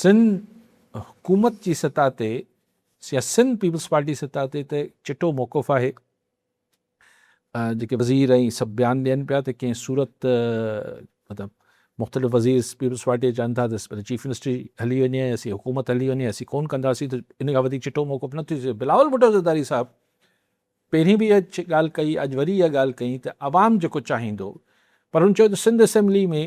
سنڌ حڪومت جي سطح تي يا سنڌ پيپلز پارٽي سطح تي ته چٽو موقف آهي جيڪي وزير ۽ سڀ بيان ڏين پيا ته ڪنهن صورت مطلب مختلف وزير پيپلز پارٽي چون ٿا ته چيف منسٽري هلي وڃي اسين حڪومت هلي وڃي اسين ڪون ڪنداسين ته ان کان وڌيڪ چٽو موقف نه ٿي سگهي. بلاول ڀٽو زرداري صاحب پهرين به اها ڳالهه ڪئي اڄ وري اها ڳالهه ڪئي ته عوام جيڪو چاهيندو پر هن چيو ته سنڌ اسيمبلي ۾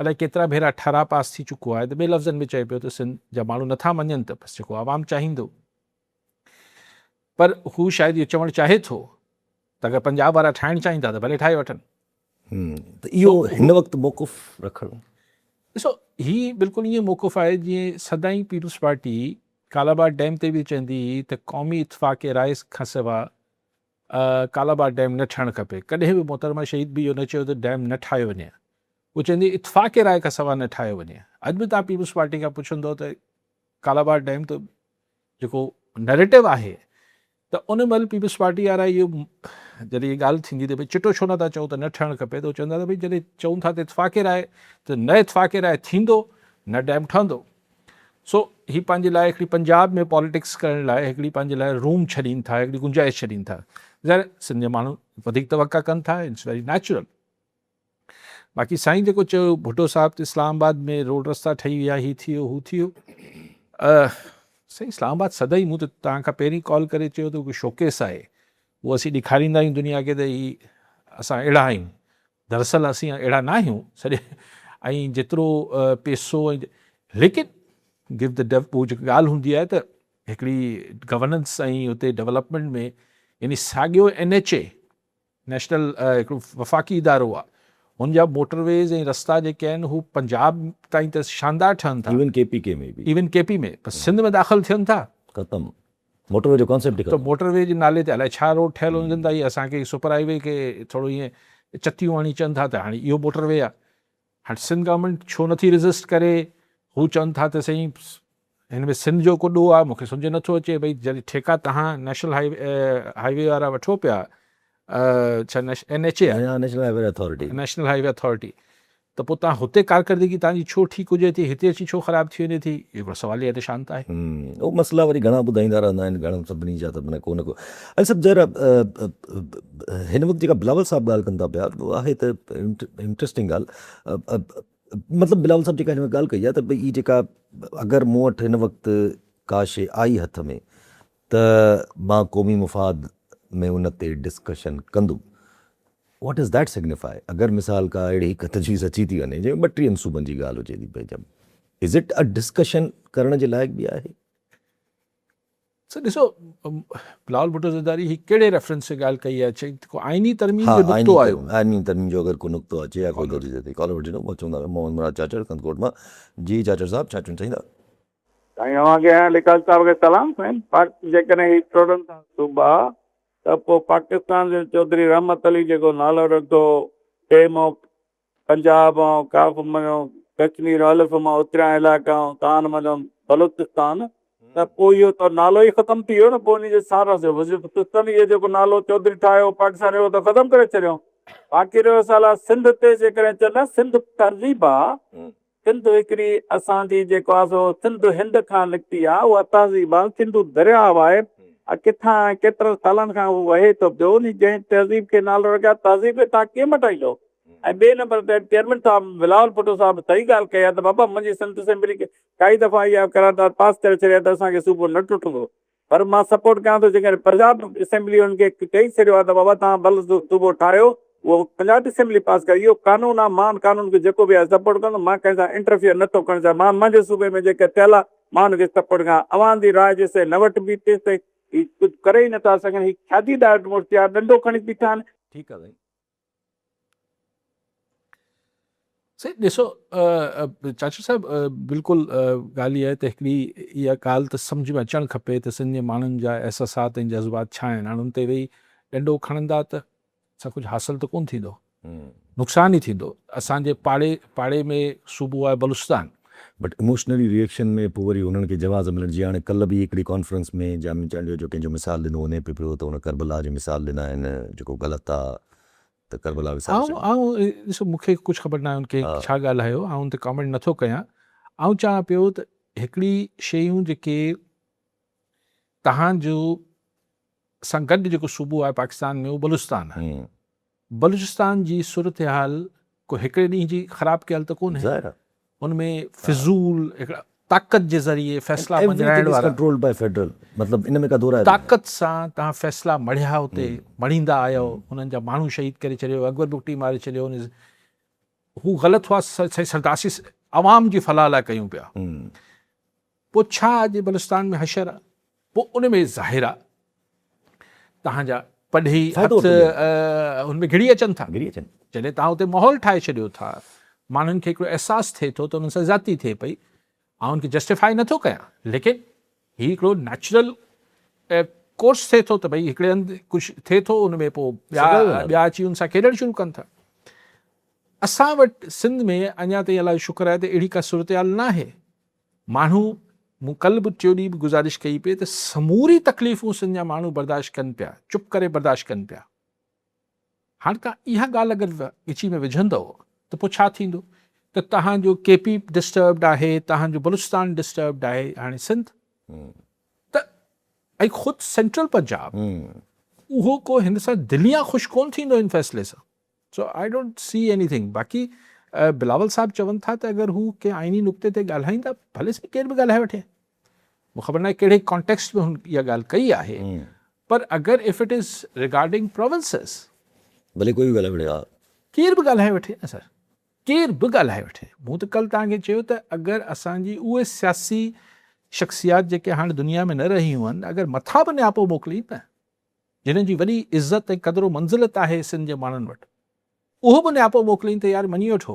الائي ڪيترا ڀيرا ٺهراء پاس ٿي چڪو آهي ته ٻي لفظن ۾ چئي پيو ته سنڌ جا ماڻهو نٿا مڃن ته بس جيڪو عوام چاهيندو. پر هو شايد اهو چوڻ چاهي ٿو ته اگر پنجاب وارا ٺاهڻ چاهين ٿا ته ڀلي ٺاهي وٺن. ته اهو هن وقت موقف رکڻ. ڏسو هي بلڪل ائين موقف آهي جيئن سدائين پيپلز پارٽي ڪالاباغ ڊيم تي به چوندي هئي ته قومي اتفاق راء کان سوا ڪالاباغ ڊيم نه ٺهڻ کپي. ڪڏهن به محترمه شهيد به اهو نه چيو ته ڊيم نه ٺاهيو وڃي. هو چوندي هئي اتفاق راء کان سواء نه ٺاهيو وڃي. اڄ به توهان پيپلز پارٽي کان پڇندو ته ڪالاباغ ڊيم ته جيڪو نيريٽو آهي ته ان مهل پيپلز پارٽي وارا اهو جڏهن اها ڳالهه ٿيندي ته ڀئي چٽو ڇو نٿا چئو ته نه ٺهڻ کپي ته هو چوندا ته ڀئي جڏهن چئون ٿا ته اتفاق راء ته نه اتفاق راء ٿيندو نه ڊيم ٺهندو. سو هي پنهنجي لاء هڪڙي پنجاب ۾ پاليٽڪس ڪرڻ لاء هڪڙي پنهنجي لاء روم ڇڏين ٿا هڪڙي گنجائش ڇڏين ٿا ظاهر سنڌ جا ماڻهو وڌيڪ توقع ڪن ٿا it's very natural باقي سائين جيڪو چيو ڀٽو صاحب ته اسلام آباد ۾ روڊ رستا ٺهي ويا هي ٿي ويو هو ٿي ويو سائين اسلام آباد سدائين مون ته توهان کان پهرين ڪال ڪري چيو ته هڪ شوڪيس آهي اهو اسين ڏيکاريندا آهيون دنيا کي ته هي اسان اهڙا آهيون دراصل اسين اهڙا نه آهيون سڄي ۽ جيترو پيسو ۽ ليڪن گيو the ڊيو هو جيڪا ڳالهه هوندي آهي ته هڪڙي گورننس ۽ اتي ڊولپمينٽ ۾ يعني ساڳيو اين ايڇ اي نيشنل هڪڙو وفاقي ادارو آهي هن جا موٽر ويز ۽ رستا جيڪي آهن هو پنجاب تائين ته شاندار ٺهن ٿا ايون ڪي پي ڪي ۾ به ايون ڪي پي ۾ پر سنڌ ۾ داخل ٿين ٿا ختم موٽر وي جو ڪانسيپٽ ئي ختم. ته موٽر وي جي نالي تي الائي ڇا روڊ ٺهيل هجن ٿا اهي اسان کي سپر هائي وي کي ٿورو ائين چتيون هڻي چون ٿا ته هاڻي اهو موٽر وي آهي هاڻي سنڌ گورنمينٽ ڇو نٿي ريزسٽ ڪري هو چون ٿا ته سائين هن ۾ سنڌ جو ڪو ڏوهه آهي مونکي سمجهه نٿو اچي ڀئي جڏهن ٺيڪا تهان نيشنل هائي وي وارا وٺو پيا ڇا اين ايڇ اي آهي national highway authority national highway authority ته پوء توهان هتي ڪارڪردگي توهان جي ڇو ٺيڪ هجي ٿي، هتي اچي ڇو خراب ٿي وڃي ٿي؟ اهو هڪڙو سواليه نشان ته آهي. اهو مسئلا وري گهڻا ٻڌائيندا رهندا آهن، گهڻن سڀني جا ته معنيٰ ڪو نه ڪو ۽ سڀ ظاهر آهي هن وقت جيڪا بلاول صاحب ڳالهه ڪن ٿا پيا اها آهي ته انٽريسٽنگ ڳالهه مطلب بلاول صاحب جيڪا هن وقت ڳالهه ڪئي آهي ته ڀئي هي جيڪا اگر مون وٽ هن وقت ڪا شيء آئي هٿ ۾ ته مان قومي مفاد ۾ ان تي ڊسڪشن ڪندم what does that signify? اگر مثال ڪا اهڙي هڪ تجويز اچي ٿي وڃي جنهن ۾ ٻٽيهن صوبن جي ڳالهه هجي ٿي پئي ته از it a discussion ڪرڻ جي لائق به آهي؟ سر ڏسو بلاول ڀٽو زرداري هي ڪهڙي ريفرنس تي ڳالهه ڪئي آهي چئي ڪو آئيني ترميم جو نقطو آيو. آئيني ترميم جو اگر ڪو نقطو اچي يا ڪو تجويز اچي ڪالر وٺي ڏنو چوندا محمد مراد چاچڙ ڪنڌڪوٽ مان جي چاچڙ صاحب ڇا چوڻ چاهيندا؟ سائين اوهان کي ۽ لکاج صاحب کي سلام سائين پاڪ جيڪڏهن هي ٽوڙن ٿا صوبا ته پوء پاڪستان جو چوڌري رحمت علي جيڪو نالو رکيو پي مون پنجاب ۽ ڪاف منجهون ڪشمير الف مان اتريان علائقا ۽ تان منجهون بلوچستان ته پوء اهو ته نالو ئي ختم ٿي ويو نه پوء ان جي سارا بلوچستان اهو جيڪو نالو چوڌري ٺاهيو پاڪستان اهو ته ختم ڪري ڇڏيو باقي رهيو سالا سنڌ تي جيڪڏهن چون نه سنڌ تهذيب آ سنڌ هڪڙي اسان جي جيڪو آ سو سنڌ هند کان نڪتي آ اها تهذيب آ سنڌو درياء آهي ڪٿان ۽ ڪيترن سالن کان هو وهي ٿو پيو انهي جنهن تهذيب کي نالو رکيو آ تهذيب کي توهان ڪيئن مٽائيندو ۽ ٻئي نمبر تي چيئرمين صاحب بلاول ڀٽو صاحب صحيح ڳالهه ڪئي آ ته بابا منهنجي سنڌ اسيمبلي ڪائي دفعا اها قرارداد پاس ڪري ڇڏي آ ته اسان کي صوبو نه ٽٽندو پر مان سپورٽ ڪيان ٿو جيڪڏهن پنجاب اسيمبلي انهن کي چئي ڇڏيو آهي ته بابا توهان ڀل صوبو ٺاهيو اهو پنجاب اسيمبلي پاس ڪري اهو قانون آهي مان ان قانون کي جيڪو به آهي سپورٽ ڪندم مان ڪنهن سان انٽرفيئر نه ٿو ڪرڻ چاهيان مان منهنجي صوبي ۾ جيڪي ٿيل آهي مان ان کي سپورٽ ڪيان اوهان جي راء جيستائين نه وٺبي تيستائين هي ڪجهه ڪري ئي نه ٿا سگهن هي ڇا جي ڏاڍ مڙسي آهي ڏنڊو کڻي بيٺا آهن. ٺيڪ آهي سائين. سائين ڏسو چاچو صاحب بلڪل ڳالهه اها آهي ته هڪڙي اها ڳالهه ته سمجهه ۾ اچڻ کپي ته سنڌ جي ماڻهن جا احساسات ۽ جذبات ڇا آهن هاڻ ان تي ويهي ڏنڊو کڻندا ته اسان ڪجهه حاصل ته ڪونه ٿيندو نقصان ئي ٿيندو اسان جي پاڙي پاڙي ۾ صوبو آهي Balochistan. But emotionally reaction ۾ پوء وري انهن کي جواز ملڻ جيئن هاڻي ڪلهه به هڪڙي ڪانفرنس ۾ جامي چانڊيو جو ڪنهن جو مثال ڏنو وڃي پيو ته ان ڪربلا جو مثال ڏنا آهن جيڪو غلط آ ته ڪربلا وساري ڇڏيو. آئون ڏسو مون کي ڪجهه خبر ناهي ان کي ڇا ڳالهايو آئون ان تي ڪامينٽ نٿو ڪيان آئون چاهيان پيو ته هڪڙي شيون جيڪي تهان جو سان گڏ جيڪو صوبو آهي پاڪستان ۾ اهو بلوچستان آهي. بلوچستان جي صورتحال ڪو هڪڙي ڏينهن جي خراب ڪيل ته ڪونهي. ظاهر آهي. ان ۾ فضول هڪڙا طاقت جي ذريعي فيصلا مڃرائڻ وارا. ڪنٽرولڊ باء فيڊرل مطلب ان ۾ ڪا دورائي. طاقت سان توهان فيصلا مڙهيا اتي مڙهيندا آيو انهن جا ماڻهو شهيد ڪري ڇڏيو اڪبر بگٽي ماري ڇڏيو ان هو غلط هئا سائين سرداسي عوام جي فلاح لاء ڪيون پيا پوء ڇا اڄ بلوچستان ۾ حشر آ پوء ان ۾ ظاهر آ توهان جا پڏهي هٿ ان ۾ گهڙي اچن ٿا گهڙي اچن جڏهن توهان اتي ماحول ٺاهي ڇڏيو ٿا ماڻهن کي هڪڙو احساس ٿئي ٿو ته انهن سان زيادتي ٿئي پئي آئون ان کي جسٽيفائي نٿو ڪيان ليڪن هي هڪڙو نيچرل ڪورس ٿئي ٿو ته ڀئي هڪڙي هنڌ ڪجهه ٿئي ٿو ان ۾ پوء ٻيا ٻيا اچي ان سان کيڏڻ شروع ڪن ٿا اسان وٽ سنڌ ۾ اڃا تائين الله جو شڪر آهي ته اهڙي ڪا صورتحال ناهي ماڻهو مون ڪلهه به ٽيون ڏينهن به گذارش ڪئي پئي ته سموري تڪليفون سنڌ جا ماڻهو برداشت ڪن پيا، چپ ڪري برداشت ڪن پيا. هاڻ توهان اها ڳالهه اگر ڳچي ۾ وجهندؤ ته پوء ڇا ٿيندو ته توهان جو ڪي پي ڊسٽربڊ آهي، توهان جو بلوچستان ڊسٽربڊ آهي، هاڻي سنڌ ته ۽ خود سينٽرل پنجاب اهو ڪو هن سان دليان خوش ڪونه ٿيندو هن فيصلي سان. So I don't see anything باقي بلاول صاحب چون ٿا ته اگر هو ڪنهن آئيني نقطي تي ڳالهائيندا ڀلي سائين ڪير به ڳالهائي وٺي مون خبر ناهي ڪهڙي ڪانٽيڪسٽ ۾ هن اها ڳالهه ڪئي آهي پر اگر if it is regarding provinces ڀلي ڪوئي به ڳالهائي وٺي ها ڪير به ڳالهائي وٺي نه سر ڪير به ڳالهائي وٺي مون ته ڪل توهان کي چيو ته اگر اسان جي اهي سياسي شخصيات جيڪي هاڻ دنيا ۾ نه رهيون آهن اگر مٿان به نياپو موڪلين نه جنھن جي وڏي عزت ۽ قدر و منزلت آھي سنڌ جي ماڻھن وٽ، اھو به نياپو موڪلين ته يار مڃي وٺو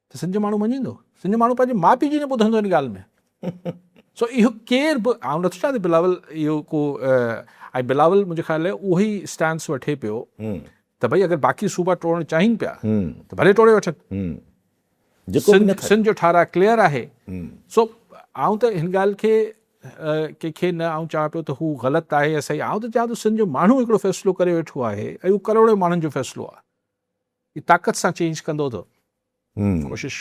ته سنڌ جو ماڻھو مڃيندو؟ سنڌ جو ماڻھو پنھنجي ماء پيء جي نه ٻڌندو ان ڳالھ ۾. سو اھو ڪير به آئون نٿو چوان ته بلاول اھو ڪو ۽ بلاول منھنجي خيال ۾ اھو ئي اسٽانس وٺي پيو ته ڀئي اگر باقي صوبا ٽوڙڻ چاھين پيا ته ڀلي ٽوڙي وٺن. سنڌ جو ٺهراء ڪليئر آهي سو آئون ته هن ڳالهه کي ڪنهن کي نه آئون چوان پيو ته هو غلط آهي يا صحيح آئون ته چوان ٿو سنڌ جو ماڻهو هڪڙو فيصلو ڪري ويٺو آهي ۽ اهو ڪروڙين ماڻهن جو فيصلو آهي هي طاقت سان چينج ڪندو ته ڪوشش.